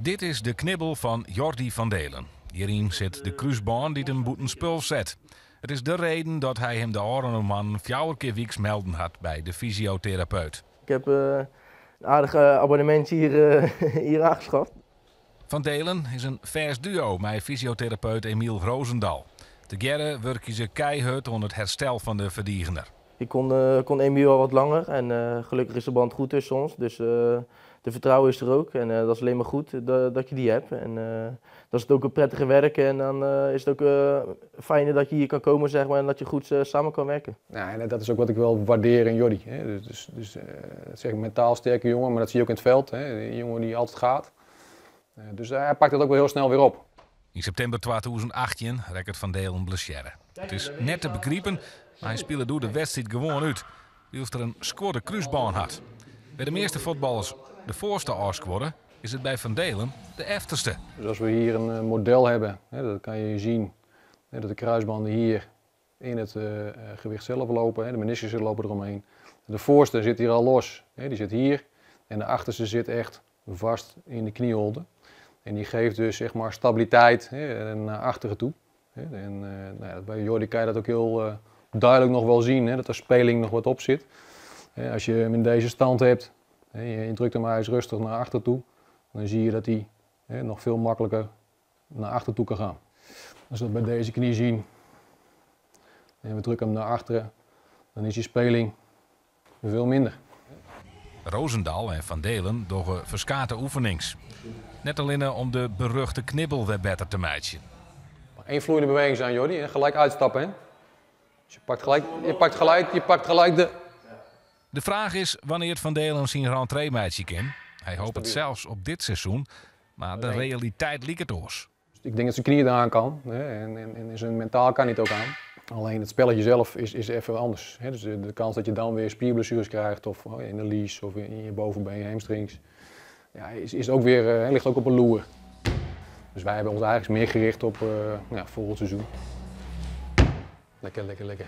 Dit is de knibbel fan Jordy van Deelen. Hjiryn sit de krúsbân dy't him bûten spul set. It is de reden dat hy him de ôfrûne moannen fjouwer kear wyks melden hat by de fysioterapeut. Ik heb een aardig abonnement hier aangeschaft. Van Deelen is in fêst duo mei fysioterapeut Emiel Rozendal. Tegearre wurkje se keihurd oan it herstel fan de ferdigener. Ik kon Emiel al wat langer en gelukkig is de band goed tussen ons. Dus de vertrouwen is er ook en dat is alleen maar goed dat je die hebt. En dat is het ook een prettige werk en dan is het ook fijner dat je hier kan komen, zeg maar, en dat je goed samen kan werken. Ja, en dat is ook wat ik wel waardeer in Jordy. Hè. Dus dat zeg ik, mentaal sterke jongen, maar dat zie je ook in het veld. Hè. Die jongen die altijd gaat. Dus hij pakt dat ook wel heel snel weer op. Yn septimber 2018 rekket Van Deelen blessearre. It is net te begripen, mar hy spile doe de wedstriid gewoan út, wylst er in skuorde krúsbân hat. By de measte fuotballers de foarste ôfskuorre, is it by Van Deelen de efterste. Dus als we hier een model hebben, hè, dat kan je zien, hè, dat de kruisbanden hier in het gewricht zelf lopen, hè, de meniscussen lopen eromheen. De voorste zit hier al los, hè, die zit hier. En de achterste zit echt vast in de knieholte. En die geeft dus, zeg maar, stabiliteit, hè, naar achteren toe. Hè. En nou ja, bij Jordy kan je dat ook heel duidelijk nog wel zien, hè, dat er speling nog wat op zit. Hè, als je hem in deze stand hebt, hè, je drukt hem maar eens rustig naar achter toe, dan zie je dat hij, hè, nog veel makkelijker naar achter toe kan gaan. Als we dat bij deze knie zien en we drukken hem naar achteren, dan is die speling veel minder. Rozendal en Van Deelen dogge ferskate oefenings. Net allinne om de beruchte knibbel wer better te meitsjen. Eén vloeiende beweging zijn, Jordy, en gelijk uitstappen. Hè? Dus je pakt gelijk de... De fraach is wannear't Van Deelen syn rentree meitsje kin. Hy hopet sels op dit seizoen, mar de realiteit liket oars. Dus ik denk dat zijn knie eraan kan, hè? En zijn mentaal kan hij het ook aan. Alleen het spelletje zelf is even anders. Hè? Dus de kans dat je dan weer spierblessures krijgt, of oh, in de lies of in je bovenbeen, hamstrings, ja, is ook weer, ligt ook op een loer. Dus wij hebben ons eigenlijk meer gericht op ja, volgend seizoen. Lekker, lekker, lekker.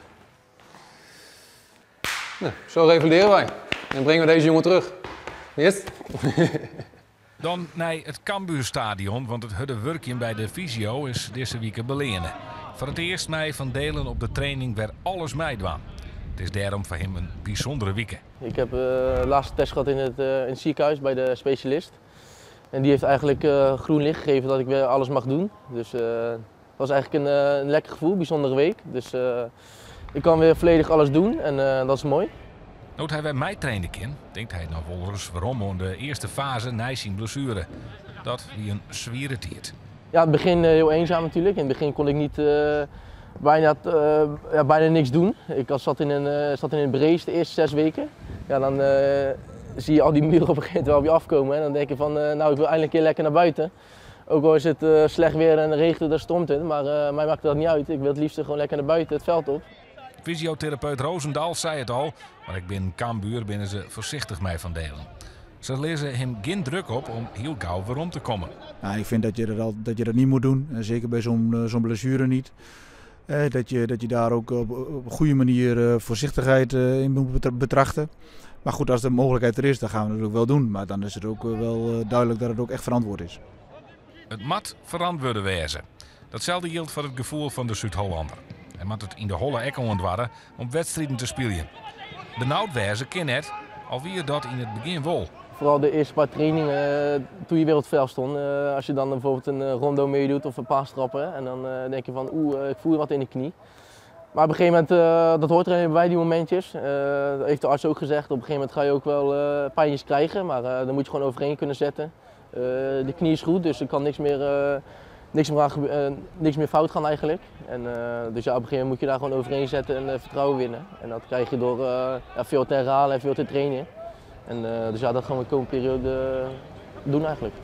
Nou, zo revalideren wij. En brengen we deze jongen terug. Yes? Dan nei it Cambuurstadion, want it hurde wurkjen by de fysio is dizze wike beleanne. Foar it earst mei Van Deelen op de training wer alles meidwaan. It is dêrom foar him in bysûndere wike. Ik heb de laatste test gehad in het ziekenhuis bij de specialist. En die heeft eigenlijk groen licht gegeven dat ik weer alles mag doen. Dus het was eigenlijk een lekker gevoel, bijzondere week. Dus ik kan weer volledig alles doen en dat is mooi. No't hy wer meitraine kin, tinkt hy noch wolris werom oan de earste faze nei syn blessuere. Dat wie in swiere tiid. Ja, in het begin heel eenzaam natuurlijk. In het begin kon ik niet, bijna, ja, bijna niks doen. Ik zat in een brace de eerste 6 weken. Ja, dan zie je al die muren op een gegeven moment wel op je afkomen. En dan denk je van, nou, ik wil eindelijk een keer lekker naar buiten. Ook al is het slecht weer en regent het, dan stormt het. Maar mij maakt dat niet uit. Ik wil het liefst gewoon lekker naar buiten, het veld op. Fysiotherapeut Rozendal sei it al, mar ek binnen Cambuur binne se foarsichtich mei Van Deelen. Se lizze him gjin druk op om hiel gau werom te kommen. Nou, ik vind dat je dat niet moet doen. En zeker bij zo'n blessure niet. Dat je daar ook op een goede manier voorzichtigheid in moet betrachten. Maar goed, als de mogelijkheid er is, dan gaan we het natuurlijk wel doen. Maar dan is het ook wel duidelijk dat het ook echt verantwoord is. It moat ferantwurde wêze. Datselde jildt foar it gefoel fan de Súd-Hollanner. Hy moat it yn de holle ek oandoare om wedstriden te spyljen. Benaud wêze kin net, al wie dat yn it begjin wol. Vooral de eerste paar trainingen, toen je weer op het veld stond. Als je dan bijvoorbeeld een rondo meedoet of een paar trappen. En dan denk je van oeh, ik voel wat in de knie. Maar op een gegeven moment, dat hoort er even bij, die momentjes. Dat heeft de arts ook gezegd, op een gegeven moment ga je ook wel pijntjes krijgen. Maar daar moet je gewoon overheen kunnen zetten. De knie is goed, dus er kan niks meer fout gaan eigenlijk. En dus ja, op een gegeven moment moet je daar gewoon overheen zetten en vertrouwen winnen. En dat krijg je door ja, veel te herhalen en veel te trainen. En dus ja, dat gaan we de komende periode doen eigenlijk.